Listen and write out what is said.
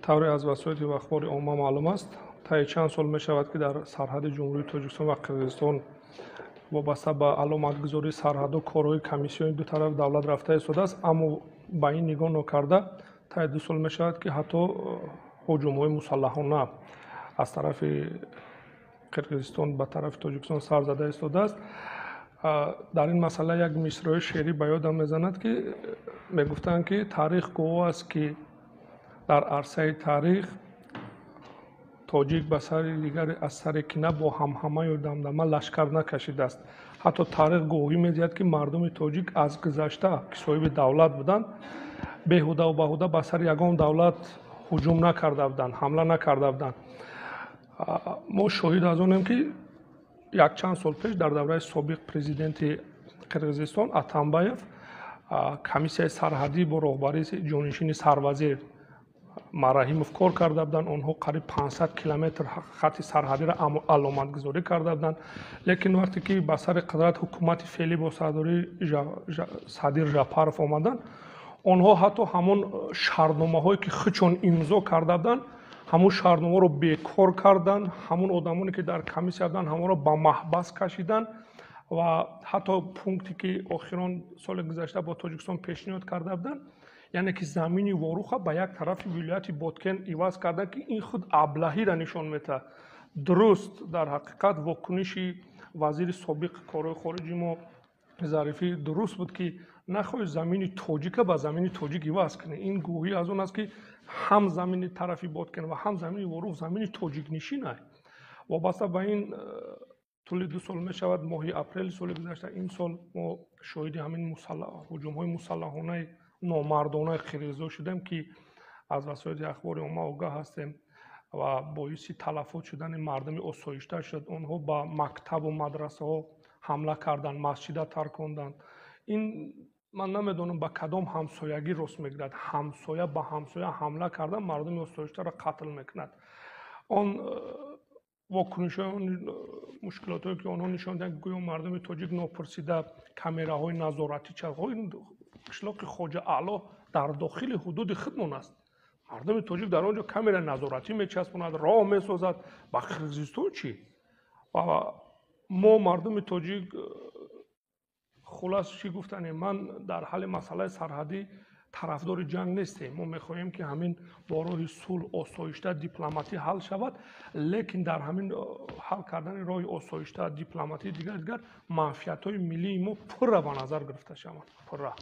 Тавре аз васоити ахбори омма маълум аст, таи чанд сол мешавад, ки дар сарҳади Ҷумҳурии Тоҷикистон ва Қирғизистон вобаста ба аломатгузории сарҳадҳо корҳои комиссиони ду тараф давлат рафта истодааст, аммо ба ин нигоҳ нокарда таи 2 сол мешавад, ки ҳатто ҳуҷумҳои мусаллаҳона аз тарафи Қирғизистон ба тарафи Тоҷикистон сар зада истодааст. Дар ин масъала як мисрои шеърӣ ба ёдам мезанад, ки мегуфтанд, ки таърих гувоҳ аст, ки дар арсаи таърих тоҷик ба сари дигаре аз сари кина бо ҳамҳамаю дамдама лашкар накашидааст. Ҳатто таърих гувоҳӣ медиҳад, ки мардуми тоҷик аз гузашта, ки соҳиби давлат буданд, беҳудаву баҳуда ба сари ягон давлат ҳуҷум накарда буданд, ҳамла накарда буданд. Мо шоҳид аз онем, ки якчанд сол пеш дар давраи собиқ президенти Қирғизистон Атамбаев комиссияи сарҳадӣ бо роҳбарии ҷонишини сарвазир Мараҳимов кор карда буданд. Онҳо қариб 500 километр хати сарҳадиро аломатгузорӣ карда буданд. Лекин вақте ки ба сари қудрат ҳукумати феълӣ бо сардории Садир Жапаров омаданд, онҳо ҳатто ҳамон шартномаҳое, ки худшон имзо карда буданд, ҳамон шартномаро бекор карданд, ҳамон одамоне, ки дар комиссия буданд, ҳамонро ба маҳбас кашиданд ва ҳатто пункте, ки охирон соли гузашта бо Тоҷикистон пешниҳод карда буданд, яъне ки замини Воруха ба як тарафи вилояти Боткен иваз карданд, ки ин худ аблаҳиро нишон медиҳад. Дуруст, дар ҳақиқат вокуниши вазири собиқ корҳои хориҷи мо Зарифӣ дуруст буд, ки нахоҳед замини тоҷика ба замини тоҷик иваз кунед. Ин гувоҳӣ аз он аст, ки ҳам замини тарафи Боткен ва ҳам замини Ворух замини тоҷикнишин аст. Вобаста ба ин тӯли 2 сол мешавад, моҳи апрели соли гузашта имсол мо шоҳиди ҳамин ҳуҷумҳои мусаллаҳонаи номардонаи қирғизҳо шудем, ки аз васоити ахбори омма огаҳ ҳастем ва боиси талафот шудани мардуми осоишта шуд. Онҳо ба мактабу мадрасаҳо ҳамла карданд, масҷида тарконданд. Ин ман намедонам, ба кадом ҳамсоягӣ рост мегирад. Ҳамсоя ба ҳамсоя ҳамла кардан, мардуми осоиштаро қатл мекунад. Он вокунишҳои, он мушкилотҳое, ки онҳо нишон диҳанд, гӯё мардуми тоҷик нопурсида камераҳои назоратӣ чалхо. Ин қишлоқи Хоҷа Аъло дар дохили ҳудуди худмон аст. Мардуми тоҷик дар он ҷо камера назоратӣ мечаспонад, роҳ месозад. Ба Қирғизистон чӣ? Ва мо мардуми тоҷик хулас чӣ гуфтанем? Ман дар ҳалли масъалаи сарҳадӣ тарафдори ҷанг нестем. Мо мехоҳем, ки ҳамин бо роҳи сулҳ, осоишта, дипломатӣ ҳал шавад, лекин дар ҳамин ҳал кардани роҳи осоишта, дипломатӣ, дигар дигар манфиатҳои миллии мо пурра ба назар гирифта шаванд, пурра.